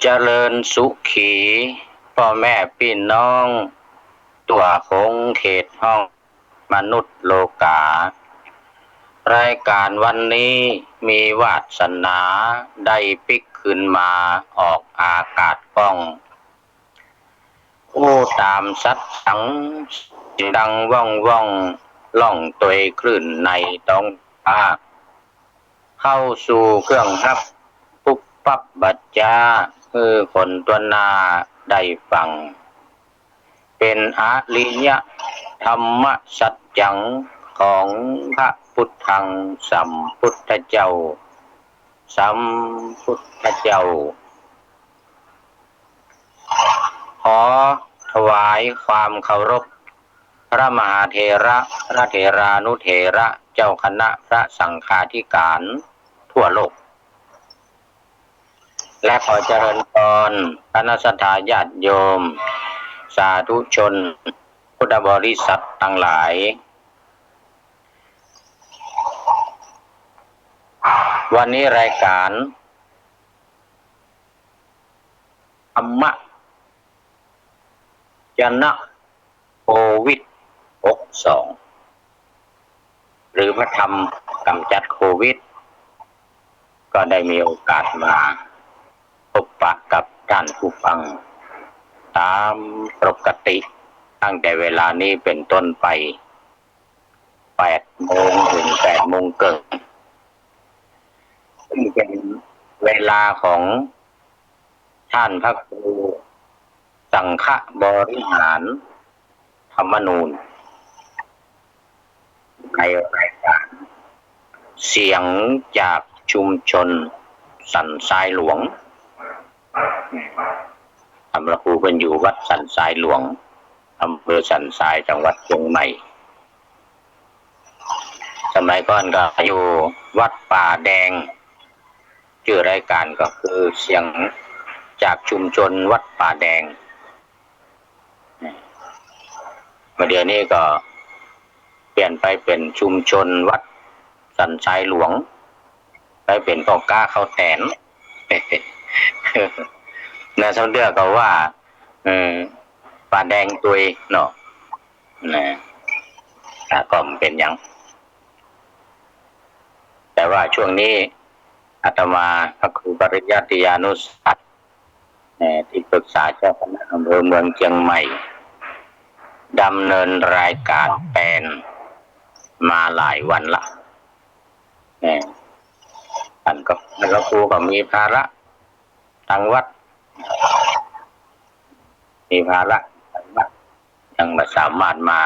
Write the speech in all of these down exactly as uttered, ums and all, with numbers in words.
เจริญสุขี ป้อแม่ปี้น้อง ทั่วขงเขตห้องมนุษย์โลกา รายก๋านวันนี้มีวาสนาได้ปิ๊กคืนมาออกอากาศก้อง อู้ต๋ามสัจจัง เสียงดังว่องว่อง ล่องตวยคลื่นในต๊องฟ้า เข้าสู่เครื่องฮับปุ๊บปั๊บบัดจ๊า หื้อคนตั๊วหน้าได้ฟัง เป๋นอริยธรรมสัจจัง ของพระพุทธังสัมพุทธเจ้า สัมพุทธเจ้า ขอถวายความเคารพ พระมหาเถระ พระเถรานุเถระ เจ้าคณะพระสังฆาธิการทั่วโลก และขอเจริญพรคณะศรัทธาญาติโยม สาธุชน พุทธบริษัทตังหลาย วันนี้รายก๋าน ธรรมะ ชนะโควิด หกสอง หรือพระธรรมกำจัดโควิด ก็ได้มีโอกาสมาพบปะกับท่านผู้ฟังต๋ามปกติ ตั้งแต่เวลานี้เป๋นต้นไป แปดโมงเถิงแปดโมงเกิ่ง ซึ่งเป๋นเวลาของ ท่านพระครูสังฆบริหารธรรมนูญ ในรายก๋านเสียงจากชุมชนสันทรายหลวง ท่านพระครูเปิ้นอยู่วัดสันทรายหลวง อำเภอสันทราย จังหวัดเจียงใหม่ สมัยก่อนก็อยู่วัดป่าแดง จื้อรายก๋านก็คือเสียงจากชุมชนวัดป่าแดง มาเดี๋ยวนี้ก็เปลี่ยนไปเป๋นชุมชนวัดสันทรายหลวง ไปเป๋นพ่อก๊าข้าวแต๋น นะ ซ้ำเตื้อก็ว่า เออ ป่าแดงตวยเนาะ นะ อ่ะ ก็บ่เป๋นหยัง แต่ว่าช่วงนี้อาตมาพระครูปริยัติยานุศาสน์ เอ่อ ที่ปรึกษาเจ้าคณะอำเภอเมืองเจียงใหม่ ดำเนินรายก๋านแตนมาหลายวันละ เอ่อ ท่านก็ พระครูก็มีภาระตางวัด มีภาระตางวัด ยังบ่สามารถมา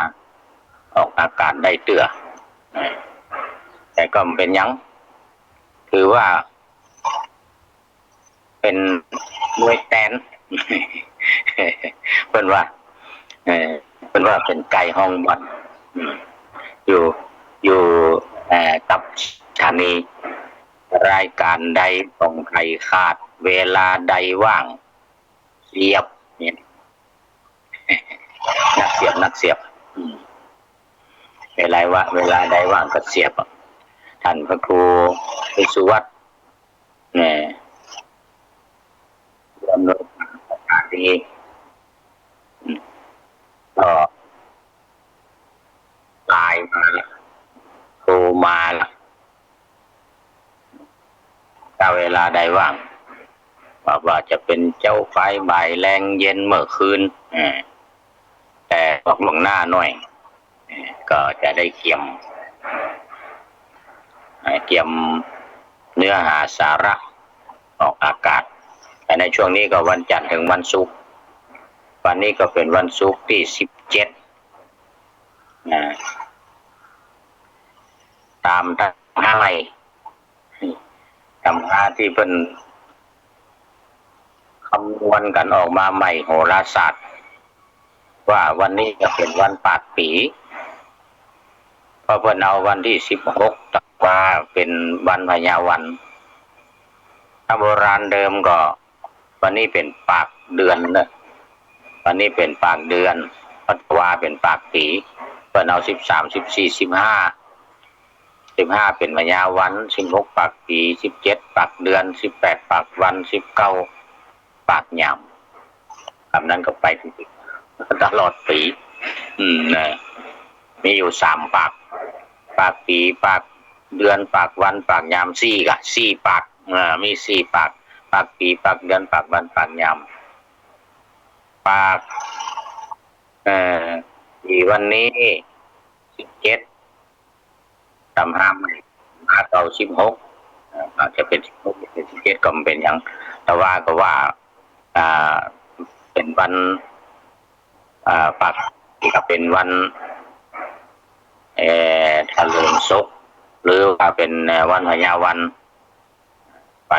ออกอากาศได้เตื้อ แต่ก็บ่เป๋นหยัง ถือว่าเป๋นหน่วยแตน เปิ้นว่า เอ่อ เปิ้นว่าเป๋นไก่ฮ้องบ่อน อืม อยู่ อยู่ เอ่อ กับสถานี รายก๋านใดของใผขาด เวลาใดว่าง เสียบ เนี่ย นักเสียบ นักเสียบ อืม เวลาว่า เวลาใดว่างก็เสียบอะ ท่านพระครูวิสุวัฒน์ เนี่ย ผู้อำนวยการสถานี อืม ก็ไลน์มาละ โทรมาละ ถ้าเวลาใดว่าง บ่ว่าจะเป๋นเจ๊า ปาย บ่าย แลง เย็น เมื่อคืน เออ แต่บอกล่วงหน้าหน่อย เออ ก็จะได้เกียม เอ่อ เกียมเนื้อหาสาระออกอากาศ แต่ในช่วงนี้ก็วันจันทร์เถิงวันศุกร์ วันนี้ก็เป๋นวันศุกร์ตี้สิบเจ็ด นะ ต๋ามตำราใหม่ ตำราตี้เปิ้นคำนวณกั๋นออกมาใหม่ โหราศาสตร์ ว่าวันนี้จะเป๋นวันปากปี๋ เพราะเปิ้นเอาวันตี้สิบหก ตะวา เป๋นวันพญาวัน ถ้าโบราณเดิมก็ วันนี้เป๋นปากเดือนเนอะ วันนี้เป๋นปากเดือน เพราะตะวาเป๋นปากปี๋ เปิ้นเอาสิบสาม สิบสี่ สิบห้า สิบห้าเป๋นพญาวัน สิบหกปากปี๋ สิบเจ็ดปากเดือน สิบแปดปากวัน สิบเก้า ปากยาม กำนั้นก็ไปตลอดปี๋ อืม นะ มีอยู่สามปาก ปากปี๋ ปากเดือน ปากวัน ปากยาม สี่กะ สี่ปาก อ่า มีสี่ปาก ปากปี๋ ปากเดือน ปากวัน ปากยาม ปาก เอ่อ ปี๋วันนี้ สิบเจ็ด ตำห้าใหม่ ห้าเก่า สิบหก เอ่อ อาจจะเป๋น สิบหก เป๋น สิบเจ็ด ก็บ่เป๋นหยัง แต่ว่าก็ว่า อ่า เป๋นวัน อ่า ปาก ก็เป๋นวัน เอ่อ ถลิงศก หรือว่าเป๋น เอ่อ วันพญาวัน ไป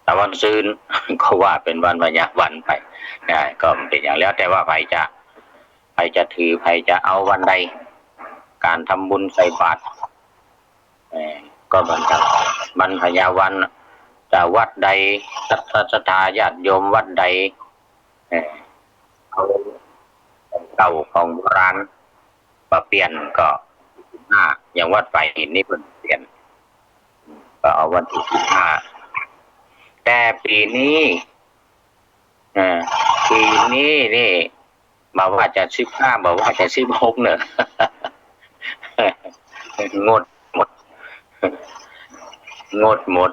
แต่วันซืน ก็ว่าเป๋นวันพญาวันไป นะ ก็เป๋นอย่างแล้วแต่ว่าใผจะ ใผจะถือ ใผจะเอาวันใด ก๋านทำบุญใส่บาตร เอ่อ ก็เหมือนกั๋น วันพญาวัน จะวัดใด ศรัทธา ศรัทธาญาติโยมวัดใด เอ่อ เอาของเก่าของโบราณ บ่เปลี่ยนก็ ห้า อย่างวัดฝายหินนี่เปิ้นเปลี่ยน ก็เอาวันตี้สิบห้า แต่ปี๋นี้ เอ่อ ปี๋นี้นี่ บ่ว่าจะสิบห้า บ่ว่าจะสิบหกเน่อ งดหมด งดหมด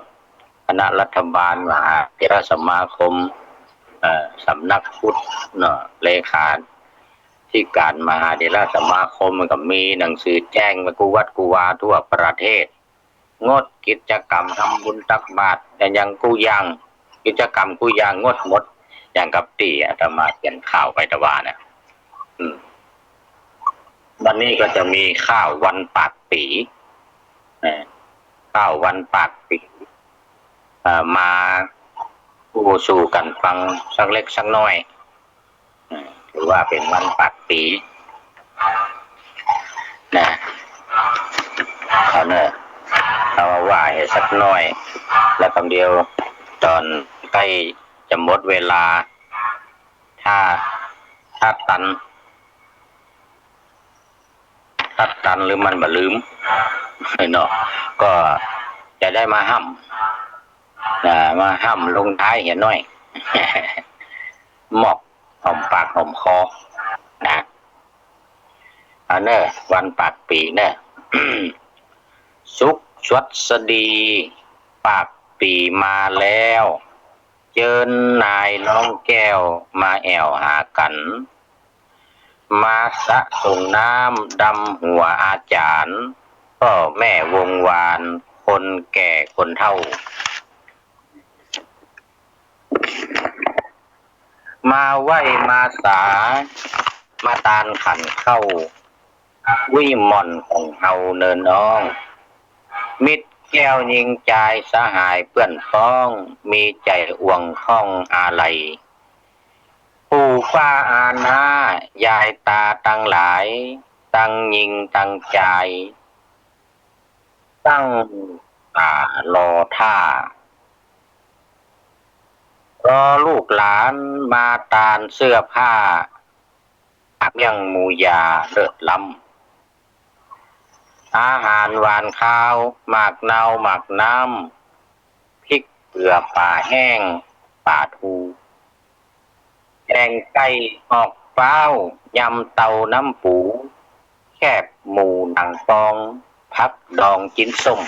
คณะรัฐบาล มหาเถรสมาคม เอ่อ สำนักพุทธเนาะ เลขาธิการมหาเถรสมาคม มันก็มีหนังสือแจ้งไปกู้วัดกู้วาทั่วประเทศ งดกิจกรรมทำบุญตักบาตร อะหยังกู้อย่าง กิจกรรมกู้อย่างงดหมด อย่างกับตี้อาตมาเขียนข่าวไปตะวาเน่อ อืม วันนี้ก็จะมีข่าววันปากปี๋ เอ่อ ข่าววันปากปี๋ เอ่อ มาอู้สู่กั๋นฟังสักเล็กสักน้อย เอ่อ ถือว่าเป๋นวันปากปี๋ นะ เอาเน่อ เอาว่าหื้อสักน้อย แล้วกำเดียวต๋อนใก้จะหมดเวลา ถ้า ถ้าตัน ถ้าตันหรือมันบ่ลืม เนาะ ก็จะได้มาฮ่ำ อ่า มาฮ่ำลงท้ายเหียหน้อย มอกหอมปากหอมคอ นะ เอาเน่อ วันปากปี๋เน่อ สุขสวัสดี ปากปี๋มาแล้ว เจิญนายน้องแก้วมาแอ่วหากั๋น มาสะสงน้ำดำหัวอาจ๋ารย์ ป้อแม่วงวาน คนแก่คนเฒ่า มาไหว้มาสา มาตานขันข้าว วิมลของเฮาเน่อน้อง มิตรแก้วยิงจายสหายเปื้อนพ้อง มีใจ๋อ่วงข้องอาลัย ปู่ป้าอาน้ายายต๋าตังหลาย ตังยิงตังจาย ตั้งต๋ารอถ้า รอลูกหลานมาตานเสื้อผ้า หมากเมี่ยงหมูยาเลิศล้ำ อาหารหวานคาว หมากนาวหมากน้ำ พริกเกลือป๋าแห้งป๋าทู แกงไก่ออกฟ้าว ยำเต้าน้ำปู แคบหมูหนังปอง ผักดองจิ๊นส้ม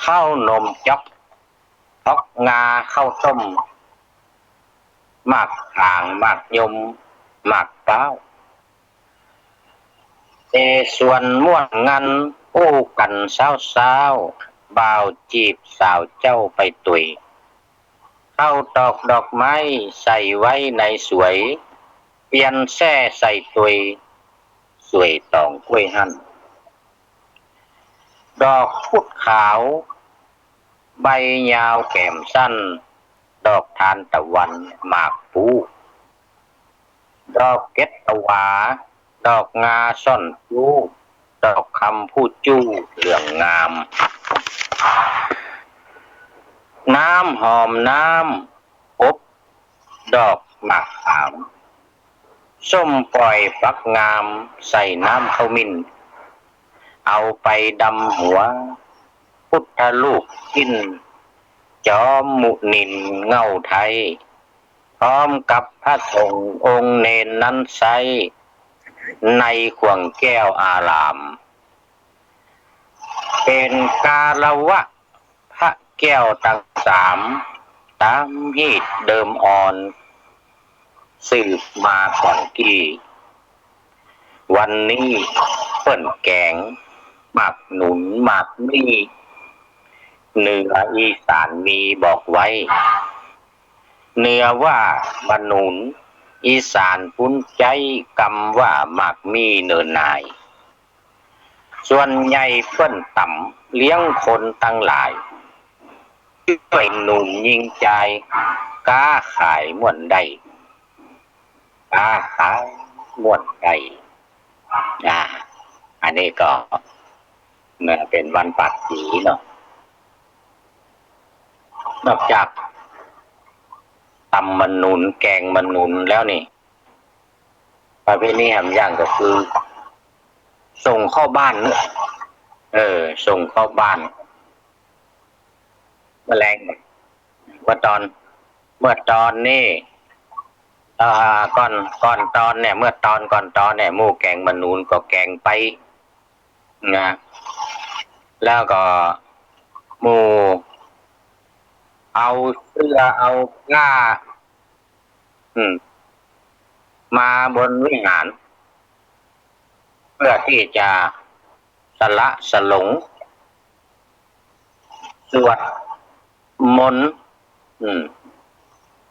ข้าวหนมจ๊อก ต๊อกงาข้าวต้ม หมากผางหมากยม หมากพร้าว เสฉวนม่วนงัน อู้กั๋นซ้าวๆ บ่าวจีบสาวเจ้าไปตุย ข้าวตอกดอกไม้ใส่ไว้ในสวย เปียนแส้ใส่ตุย สวยตองกล้วยหั้น ดอกพุดขาว ใบยาวแก๋มสั้น ดอกทานตะวันหมากปู ดอกเก็ดตะหวา ดอกงาซ่อนจู้ ดอกคำผู้จู้เหลืองงาม น้ำหอมน้ำอบ ดอกหมากขาม ส้มป่อยฟักงาม ใส่น้ำข้าวมิ้น เอาไปดำหัว พุทธรูปอินทร์ จอมมุนินทร์เง่าไทย พร้อมกับพระสงฆ์องค์เณรนั้นไซร้ ในข่วงแก้วอาราม เป๋นการวะพระแก้วตังสาม ต๋ามฮีตเดิมอ่อน สืบมาก่อนกี้ วันนี้เปิ้นแก๋งหมากหนุนหมากมี่ เหนืออีสานมีบอกไว้ เหนือว่าบ่าหนุน อีสานปู๊นใจ๊กำว่าหมากมี่เนินนาย ส่วนใหญ่เปิ้นต๋ำเลี้ยงคนตังหลาย จ้วยหนุนญิงจาย ก๊าขายม่วนได้ ก๊าขายม่วนได้ อ่า อันนี้ก็ เป๋นวันปากผีเนาะ นอกจากต๋ำบ่าหนุนแก๋งบ่าหนุนแล้วนี่ ประเพณีแหมอย่างก็คือ ส่งเคราะห์บ้านเนาะ เออ ส่งเคราะห์บ้าน เมื่อแลง เมื่อตอน เมื่อตอนนี้ เอ่อ ก่อน ก่อนตอนเนี่ย เมื่อตอนก่อนตอนเนี่ย หมู่แก๋งบ่าหนุนก็แก๋งไปนะ แล้วก็หมู่เอาเสื้อเอาผ้า อืม มาบนวิหาร เพื่อตี้จะสละสลง สวดมนต์ อืม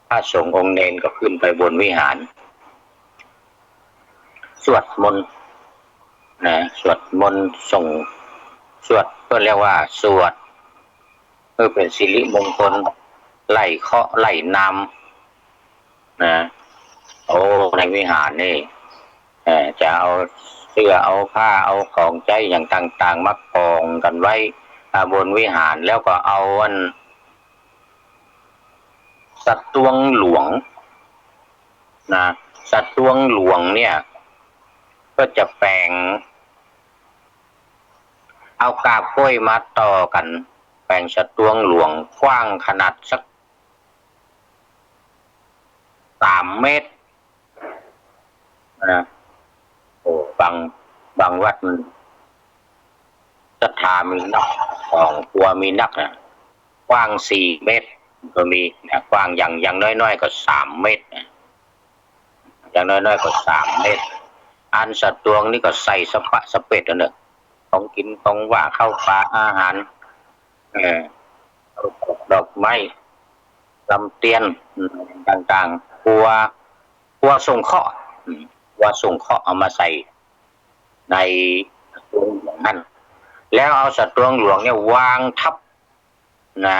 พระสงฆ์องค์เณรก็ขึ้นไปบนวิหาร สวดมนต์นะ สวดมนต์ส่ง สวด เปิ้นเรียกว่าสวด เพื่อเป๋นสิริมงคล ไล่เคราะห์ไล่นามนะ โอ้ ในวิหารนี่ เอ่อ จะเอาเสื้อเอาผ้าเอาของใจ๊อย่างต่างๆ มากองกั๋นไว้ อ่า บนวิหาร แล้วก็เอาอัน สะตวงหลวงนะ สะตวงหลวงเนี่ย ก็จะแป๋ง เอากาบก้วยมาต่อกั๋น แป๋งสะตวงหลวง กว้างขนาดสัก สามเมตรนะ โอ้ บาง บางวัดมันศรัทธามีนัก ของครัวมีนักนะ กว้างสี่เมตรก็มีนะ กว้างอย่าง อย่างน้อยๆ ก็สามเมตรนะ อย่างน้อยๆ ก็สามเมตร อันสะตวงนี่ก็ใส่สะปะสะเปดอันเนาะ ของกิ๋นของหว่าน ข้าวป๋าอาหาร เออ ดอกไม้ ลำเตียน อืม ต่างๆ ครัว ครัวส่งเคราะห์ อืม ครัวส่งเคราะห์เอามาใส่ในสะตวงหลวงหั้น แล้วเอาสะตวงหลวงเนี่ย วางทับนะ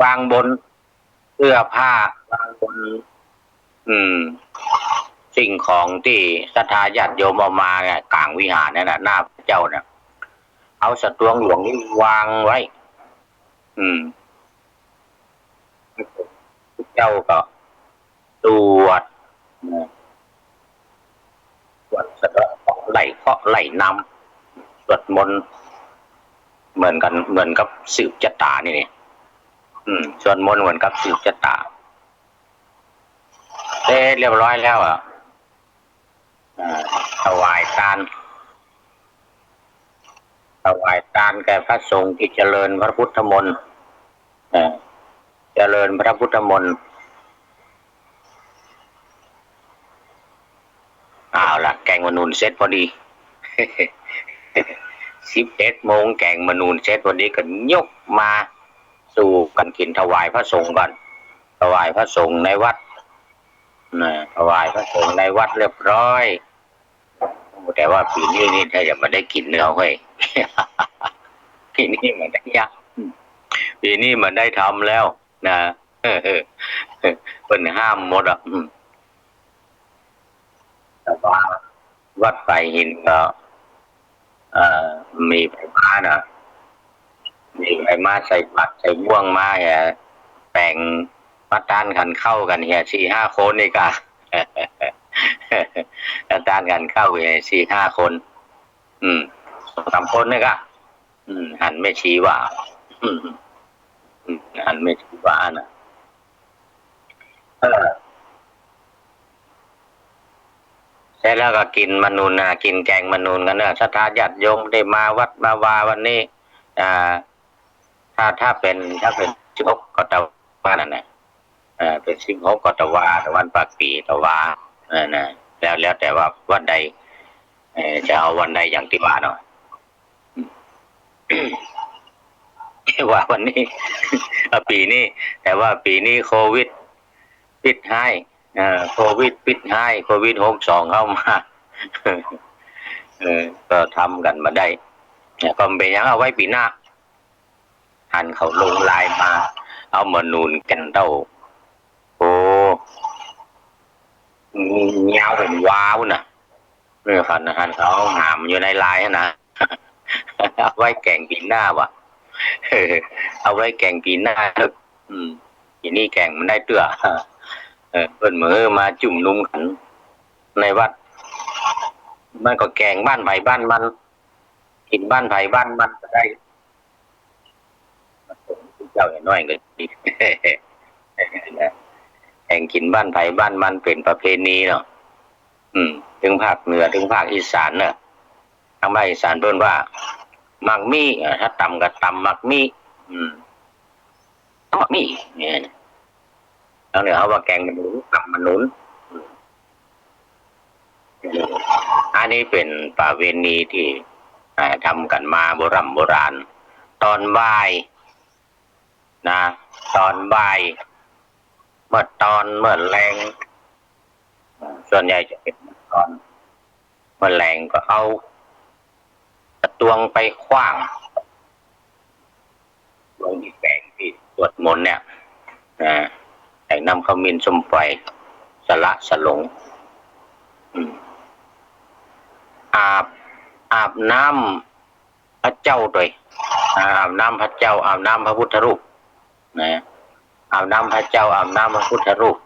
วางบนเสื้อผ้า วางบน อืม สิ่งของตี้ศรัทธาญาติโยมเอามาเนี่ย ก๋างวิหารนั่นน่ะ หน้าพระเจ้าน่ะ เอาสะตวงหลวงนี่วางไว้ อืม พระเจ้าก็สวดนะ สวดสะเดาะเคราะห์ ไล่เคราะห์ไล่นาม สวดมนต์เหมือนกั๋น เหมือนกับสืบจะต๋านี่นี่ อืม สวดมนต์เหมือนกับสืบจะต๋า เสร็จเรียบร้อยแล้วอะ อ่า ถวายตาน ถวายตานแก่พระสงฆ์ตี้เจริญพระพุทธมนต์ เออ เจริญพระพุทธมนต์ เอาละ แก๋งบ่าหนุนเสร็จพอดี สิบเอ็ดโมง แก๋งบ่าหนุนเสร็จพอดี ก็ยกมาสู่กั๋นกิ๋น ถวายพระสงฆ์ก่อน ถวายพระสงฆ์ในวัด นะ ถวายพระสงฆ์ในวัดเรียบร้อย แต่ว่าปี๋นี้นี่ถ้าจะบ่ได้กิ๋นแล้วเฮ้ย ปี๋นี้บ่ได้ยัก ปี๋นี้บ่ได้ทำแล้วนะ เปิ้นห้ามหมดอะ อืม แต่ว่าวัดฝายหินก็ เอ่อ มีใผมาน่ะ มีใผมาใส่บาตรใส่บ่วงมาเหีย แป๋งมาตานขันข้าวกั๋นเหีย สี่ห้าคนนี่ก่า มาตานขันข้าวเหีย สี่ห้าคน อืม องสามคนนี่ก็ อืม หันแม่ชีว่า อืม อืม หันแม่ชีว่านะ เออ เสร็จแล้วก็กิ๋นมะนูนนะ กิ๋นแก๋งมะนูนกั๋นเนาะ ศรัทธาญาติโยมตี้มาวัดมาวาวันนี้ อ่า ถ้า ถ้าเป๋น ถ้าเป๋นสิบหกกตวานั่นนะ เอ่อ เป๋นสิบหกกตวา วันปากปี๋ตวา เออ นะ แล้ว แล้วแต่ว่าวันใด เอ่อ จะเอาวันใดอย่างตี้ว่าเนาะ ว่าวันนี้ อ่ะ ปี๋นี้ แต่ว่าปี๋นี้โควิดปิดฮ้าย เอ่อ โควิดปิดฮ้าย โควิดหกสองเข้ามา เออ ก็ทำกั๋นบ่ได้ เนี่ย ก็บ่เป๋นหยัง เอาไว้ปี๋หน้า หันเขาลงไลน์มา เอามะนูนแก่นเต้า โอ้ ยาวเป๋นวาปู๊นน่ะ เออ หัน หันเขาหามอยู่ในไลน์หั้นนะ เอาไว้แก๋งปี๋หน้าว่ะ เออ เอาไว้แก๋งปี๋หน้า อืม ปี๋นี้แก๋งบ่ได้เตื้อ เออ เปิ้นบ่หื้อมาจุมนุมกั๋นในวัด มันก็แก๋งบ้านใผบ้านมัน กิ๋นบ้านใผบ้านมันก็ได้ เจ้าน้อยก็ดี แก๋งกิ๋นบ้านใผบ้านมันเป๋นประเพณีเนาะ อืม ตึงภาคเหนือ ตึงภาคอีสานเนาะ ตางภาคอีสานเปิ้นว่าหมากมี่ อ่า ถ้าต๋ำก็ต๋ำหมากมี่ อืม หมากมี่ เนี่ย ตางเหนือเขาว่าแก๋งมะนุน ต๋ำมะนุน อืม อันนี้เป๋นประเพณีตี้ อ่า ทำกั๋นมาโบร่ำโบราณ ต๋อนบ่ายนะ ต๋อนบ่าย เมื่อตอน เมื่อแลง อ่า ส่วนใหญ่จะเป๋นตอน เมื่อแลงก็เอาสะตวงไปขว้าง ลงตี้แป๋งตี้สวดมนต์เนี่ย นะ ใส่น้ำขมิ้นส้มปล่อย สละสลง อืม อาบ อาบน้ำพระเจ้าตวย อ่า อาบน้ำพระเจ้า อาบน้ำพระพุทธรูป นะ อาบน้ำพระเจ้า อาบน้ำพระพุทธรูป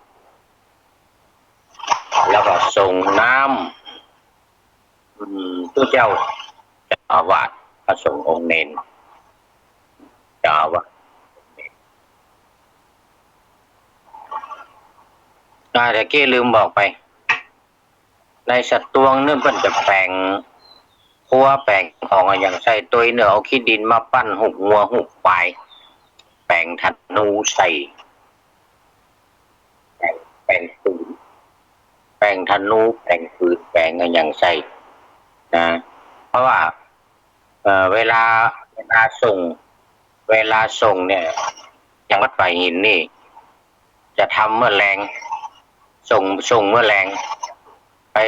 แล้วก็ส่งน้ำ อืม ตุ๊เจ้า เจ้าอาวาส พระสงฆ์องค์เณร เจ้าอาวาส อ่า ตะกี้ลืมบอกไป ในสะตวงนึ่งเปิ้นจะแป๋งครัว แป๋งของอะหยังใส่ ตวยนึ่งเอาขี้ดินมาปั้นฮูปงัวฮูปควาย แป๋งธนูใส่ แป๋ง แป๋งปืน แป๋งธนู แป๋งปืน แป๋งอะหยังใส่ นะ เพราะว่า เอ่อ เวลา เวลาส่ง เวลาส่งเนี่ย อย่างวัดฝายหินนี่ จะทำเมื่อแลง ส่ง ส่งเมื่อแลง ไป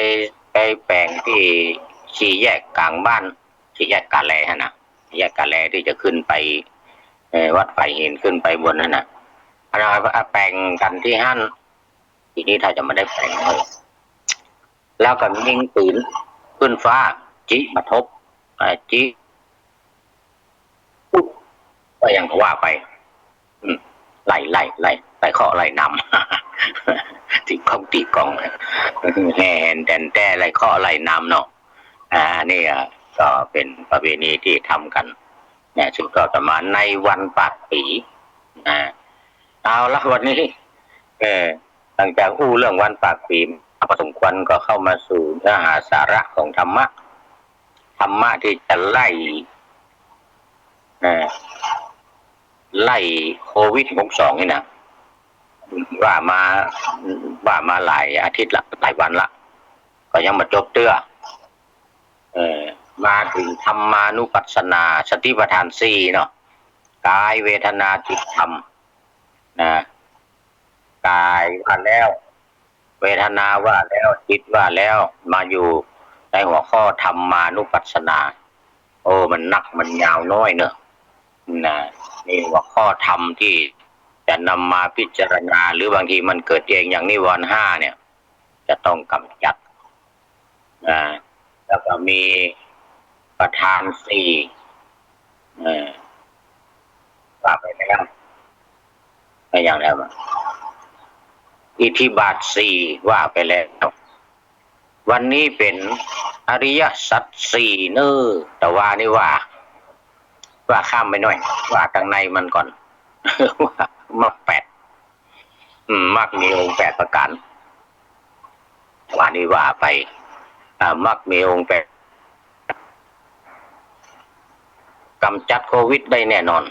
ไปแป๋งตี้สี่แยกก๋างบ้าน สี่แยกก๋าแลหั้นนะ สี่แยกก๋าแลตี้จะขึ้นไป เอ่อ วัดฝายหิน ขึ้นไปบนหั้นนะ อันนั้นเอา เอาแป๋งกั๋นตี้หั้น ทีนี้ถ้าจะบ่ได้แป๋ง แล้วก็ยิงปืนขึ้นฟ้า จิมาทบ อ่า จิ ปุ๊บ ก็ยังว่าไป อืม ไล่ ไล่ ไล่ ไล่เคราะห์ไล่นาม ตี๋ก้อง ตี๋ก้อง แห่แหนแต๋นแต้ ไล่เคราะห์ไล่นามเนาะ อ่า อันนี้ อ่ะ ก็เป๋นประเพณีตี้ทำกั๋น เนี่ย ซึ่งก็จะมาในวันปากปี๋ นะ เอาละ วันนี้ เออ หลังจากอู้เรื่องวันปากปี๋มาพอสมควร ก็เข้ามาสู่เนื้อหาสาระของธรรมะ ธรรมะตี้จะไล่ เอ่อ ไล่โควิดหกสองนี่นะ ว่ามา ว่ามาหลายอาทิตย์ละ หลายวันละ ก็ยังบ่จบเตื้อ เอ่อ มาเถิงธรรมานุปัสสนา สติปัฏฐานสี่เนาะ กาย เวทนา จิต ธรรม นะ กายว่าแล้ว เวทนาว่าแล้ว จิตว่าแล้ว มาอยู่ในหัวข้อธรรมานุปัสสนา โอ้ มันนักมันยาวน้อยเนาะ นะ นี่หัวข้อธรรมตี้จะนำมาพิจารณา หรือบางทีมันเกิดเองอย่างนิวรณ์ห้าเนี่ย จะต้องกำจัด นะ แล้วก็มีประธานสี่ เอ่อ ว่าไปแล้ว อะหยังแล้วอะ อิทธิบาทสี่ว่าไปแล้ว วันนี้เป๋น อริยสัจสี่เน่อ แต่ว่านี่ว่า ว่าข้ามไปหน่อย ว่าตังในมันก่อน ว่ามรรคแปด อืม มรรคมีองค์แปดประการ ว่านี่ว่าไป อ่า มรรคมีองค์แปด กำจัดโควิดได้แน่นอน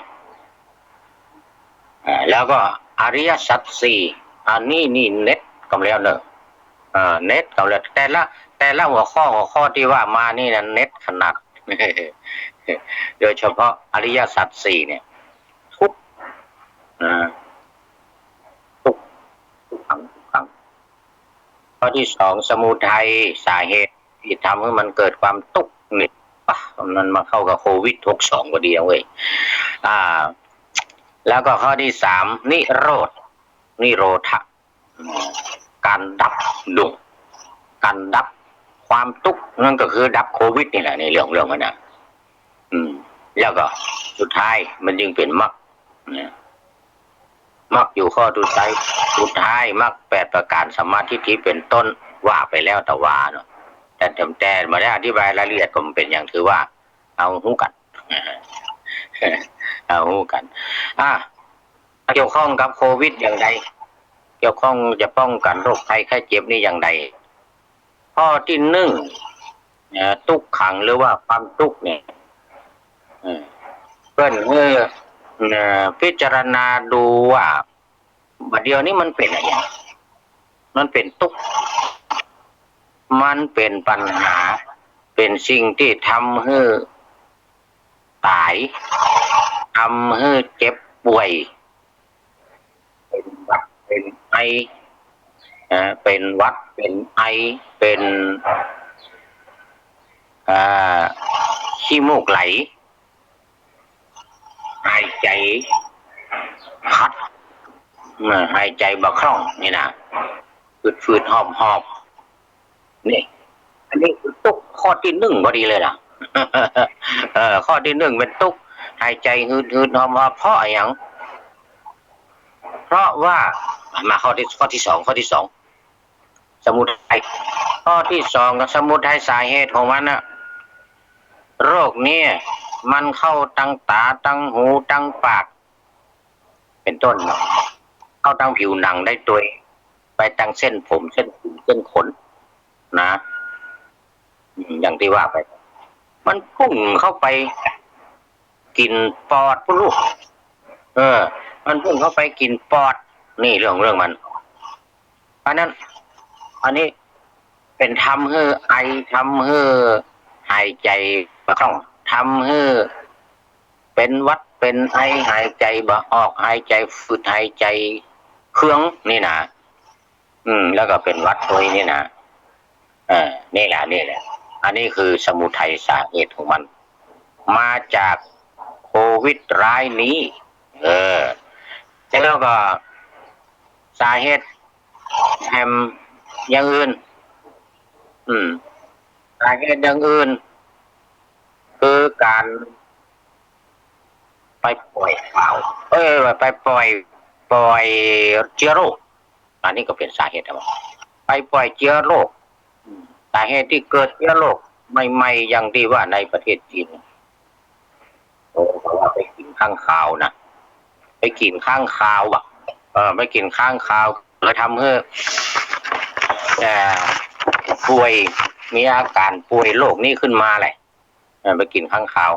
อ่า แล้วก็อริยสัจสี่ อันนี้นี่เน็ตกำแล้วเนอะ อ่า เน็ตกำแล้ว แต่ละ แต่ละหัวข้อ หัวข้อตี้ว่ามานี่นะ เน็ตขนาด โดยเฉพาะอริยสัจสี่เนี่ย ทุกข์ อ่า ทุกข์ ทุกขัง ทุกขัง ข้อตี้สอง สมุทัย สาเหตุตี้ทำหื้อมันเกิดความตุ๊กข์นี่ ปะ มันมาเข้ากับโควิดหกสองพอดีนะเว้ย อ่า แล้วก็ข้อตี้สาม นิโรธ นิโรธะ อืม ก๋านดับดุง ก๋านดับความตุ๊กข์ นั่นก็คือดับโควิดนี่แหละ ในเรื่อง เรื่องมันนะ อืม แล้วก็สุดท้ายมันจึงเป๋นมรรค นะ มรรคอยู่ข้อสุดท้าย สุดท้ายมรรคแปดประการ สัมมาทิฏฐิเป๋นต้น ว่าไปแล้วแต่ว่าเนาะ แต่ แต่บ่ได้อธิบายรายละเอียดก็มันเป๋นอย่าง ถือว่าเอาฮู้กั๋น เอาฮู้กั๋น อ่ะ เกี่ยวข้องกับโควิดอย่างใด เกี่ยวข้องจะป้องกั๋นโรคภัยไข้เจ็บนี่อย่างใด ข้อตี้นึ่ง เอ่อ ตุ๊กขัง หรือว่าความตุ๊กข์เนี่ย เอ่อ เปิ้นหื้อ เอ่อ พิจารณาดูว่า บัดเดี่ยวนี้มันเป๋นอะหยัง มันเป๋นตุ๊กข์ มันเป๋นปัญหา เป๋นสิ่งตี้ทำหื้อต๋าย ทำหื้อเจ็บป่วย เป๋นหวัด เป๋นไอ เอ่อ เป๋นหวัด เป๋นไอ เป๋น เอ่อ ขี้มูกไหล หายใจ๋ขัด เอ่อ หายใจ๋บ่คล่องนี่นะ ฝืดๆ หอบๆ นี่ อันนี้คือตุ๊กข์ข้อตี้นึ่งพอดีเลยนะ เออ ข้อตี้นึ่งเป๋นตุ๊กข์ หายใจ๋หืดๆ หอบๆ เพราะอะหยัง เพราะว่า มาข้อตี้ ข้อตี้สอง ข้อตี้สอง สมุทัย ข้อตี้สอง สมุทัย สาเหตุของมันน่ะ โรคนี้มันเข้าตังต๋า ตังหู ตังปาก เป๋นต้น เข้าตังผิวหนังได้ตวย ไปตังเส้นผม เส้นผม เส้นขน นะ อืม อย่างตี้ว่าไป มันพุ่งเข้าไปกิ๋นปอดปุ้นลูก เออ มันพุ่งเข้าไปกิ๋นปอด นี่เรื่อง เรื่องมัน อันนั้น อันนี้เป๋นทำหื้อไอ ทำหื้อหายใจ๋บ่คล่อง ทำหื้อเป๋นหวัด เป๋นไอ หายใจ๋บ่ออก หายใจ๋ฝืด หายใจ๋เคืองนี่นะ อืม แล้วก็เป๋นหวัดตวยนี่นะ เออ นี่แหละ นี่แหละ อันนี้คือสมุทัย สาเหตุของมัน มาจากโควิดร้ายนี้ เออ แล้วก็สาเหตุแถมอย่างอื่น อืม สาเหตุอย่างอื่น คือก๋านไปป่อยข่าว เอ้ย ไปป่อย ป่อยเจื้อโรค อันนี้ก็เป๋นสาเหตุนะ ไปป่อยเจื้อโรค สาเหตุตี้เกิดเจื้อโรคใหม่ๆ อย่างตี้ว่าในประเทศจีน โอ้ เขาว่าไปกิ๋นค้างคาวนะ ไปกิ๋นค้างคาวอะ เออ ไปกิ๋นค้างคาว แล้วทำหื้อ เอ่อ ป่วย มีอาก๋านป่วยโรคนี้ขึ้นมาแหละ เออ ไปกิ๋นค้างคาว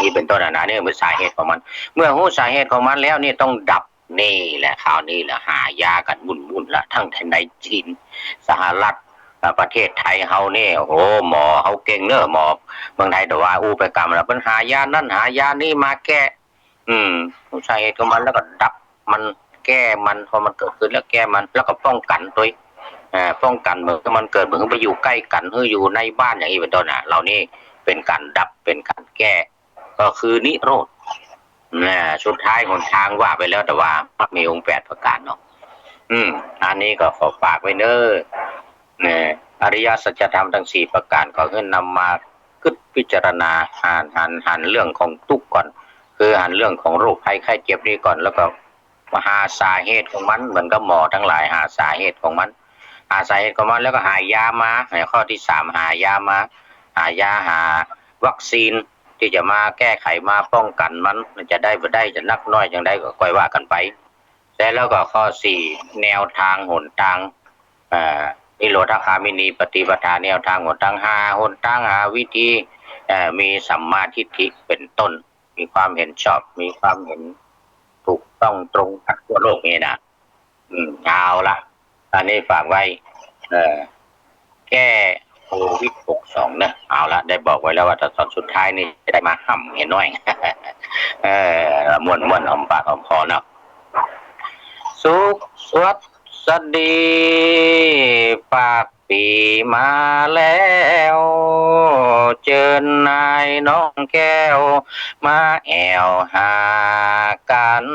นี่เป๋นต้นอะนะ นี่เป๋นสาเหตุของมัน เมื่อฮู้สาเหตุของมันแล้วนี่ต้องดับ นี่แหละ คราวนี้แหละ หายากั๋นวุ่นๆ ละ ทั้งในจีน สหรัฐ อ่า ประเทศไทยเฮานี่ โอ้โห หมอเฮาเก่งเน้อ หมอเมืองไทย แต่ว่าอู้ไปก่ำละ เปิ้นหายานั้นหายานี้มาแก้ อืม ฮู้สาเหตุของมันแล้วก็ดับมัน แก้มัน พอมันเกิดขึ้นแล้วแก้มัน แล้วก็ป้องกั๋นตวย เอ่อ ป้องกั๋น บ่หื้อมันเกิด บ่หื้อไปอยู่ใก้กั๋น หื้ออยู่ในบ้านอย่างนี้เป๋นต้นน่ะ เหล่านี้เป๋นก๋านดับ เป๋นก๋านแก้ ก็คือนิโรธ นะ สุดท้ายหนทางว่าไปแล้ว แต่ว่ามรรคมีองค์แปดประก๋านเนาะ อืม อันนี้ก็ขอฝากไว้เน้อ นะ อริยสัจธรรมตังสี่ประก๋าน ขอหื้อนำมากึ๊ดพิจารณา หัน หัน หันเรื่องของตุ๊กข์ก่อน คือหันเรื่องของโรคภัยไข้เจ็บนี้ก่อน แล้วก็มาหาสาเหตุของมัน เหมือนกับหมอตังหลายหาสาเหตุของมัน หาสาเหตุของมัน แล้วก็หายามา ข้อตี้สาม หายามา หายา หาวัคซีนตี้จะมาแก้ไข มาป้องกั๋นมัน จะได้บ่ได้ จะนักน้อยจั่งใดก็ก้อยว่ากั๋นไป เสร็จแล้วก็ข้อสี่ แนวตางหนตาง เอ่อ นิโรธคามินีปฏิปทา แนวตางหนตาง หาหนตาง หาวิธี เอ่อ มีสัมมาทิฏฐิเป๋นต้น มีความเห็นชอบ มีความเห็นถูกต้องตรงกับทั่วโลกนี่นะ อืม เอาละ อันนี้ฝากไว้ เอ่อ แก้โควิด หกสอง เนอะ เอาละ ได้บอกไว้แล้วว่าต๋อนสุดท้ายนี่จะได้มาห่ำเหียน้อย เออ ม่วนๆ หอมปากหอมคอเนาะ สุขสวัสดีปากปี๋มาแล้ว เจิญนายน้องแก้ว มาแอ่วหากั๋น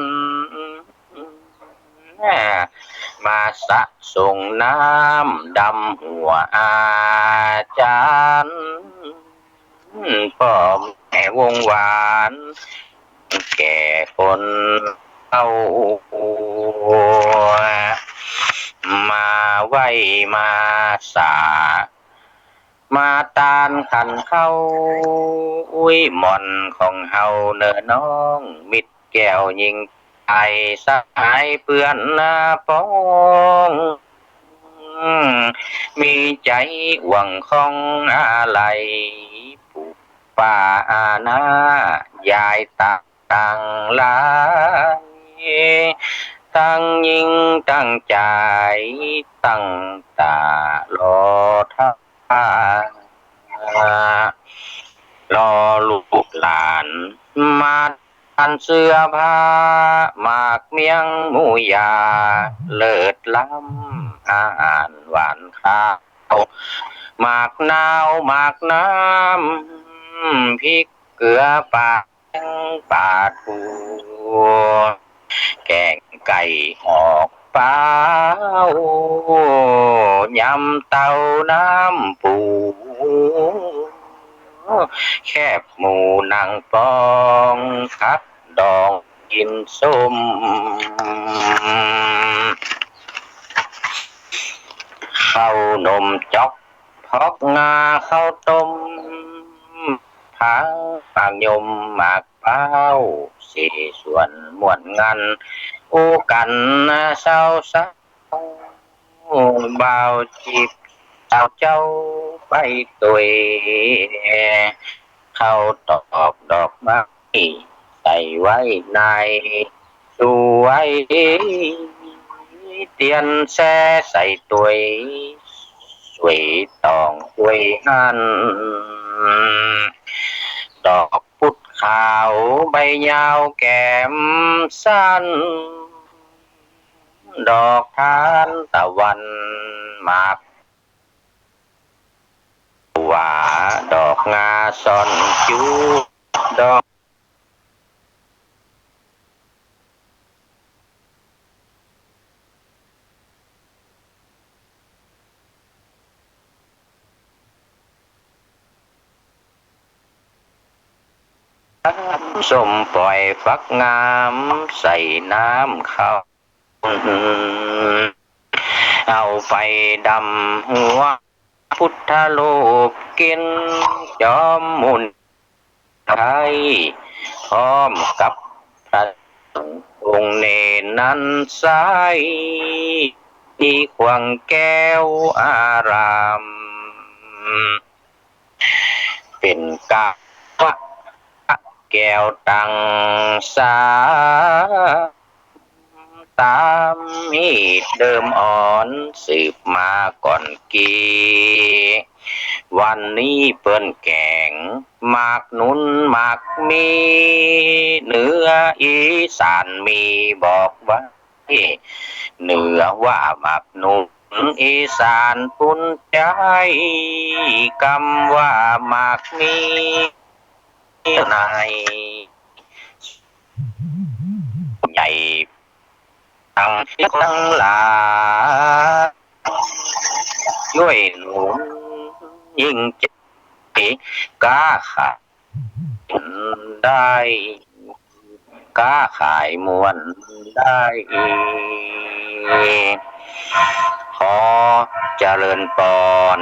มาสะสงน้ำดำหัวอาจารย์ ป้อแม่วงวาน แก่คนเฒ่า มาไหว้มาสา มาตานขันเข้า อุ๊ยหม่อนของเฮาเน่อน้อง มิตรแก้วหญิง ไอ้สหายเปื้อนหน้าปอง มีใจ๋หวั่งข้องอาลัย ปู่ป้าอาน้ายายตาตังหลาย ตังญิงตังจาย ตังต๋ารอท่า รอลูกหลานมา อันเสื้อผ้า หมากเมี่ยงหมูหยา เลิศล้ำอาหารหวานคาว หมากนาวหมากน้ำ พริกเกลือปลาแดงปลาทู แกงไก่หอกเป๋า ยำเต้าน้ำปู แคบหมูหนังปอง ผักดองกิ๋นส้ม ข้าวนมจ๊อก พอกงาข้าวต้ม ผัก หมากยม หมากเป๊า เสฉวนม่วนงัน อู้กั๋นเซาเซา บ่าวจีบสาวเจ้าไปตวย ข้าวตอกดอกไม้ ใส่ไว้ใน สวย เตียนแซ่ใส่ตวย สวยตองตวยหั้น ดอกพุดขาวใบยาวแก๋มสั้น ดอกทานตะวันหมาก หว่าดอกงาซ่อนจู ดอกส้มป่อยฝักงาม ใส่น้ำเข้า เอาไปดำหัวพุทธรูปกิ๋น จอมมุนีไทย พร้อมกับพระสงฆ์องค์เณรนั้นไซร้ ที่ขวางแก้วอาราม เป๋นกา แก้วตังสา ต๋ามฮีตเดิมอ่อนสืบมาก่อนกี้ วันนี้เปิ้นแก๋งหมากหนุนหมากมี เหนืออีสานมีบอกไว้ เหนือว่าหมากหนุน อีสานปุ้นใจ๊ กำว่าหมากมี ใน ใหญ่ตังตังหลาย ช่วยหนุนยิ่งใจ๋ ก๊าขายได้ ก๊าขายม่วนได้ ข ขอเจริญปอน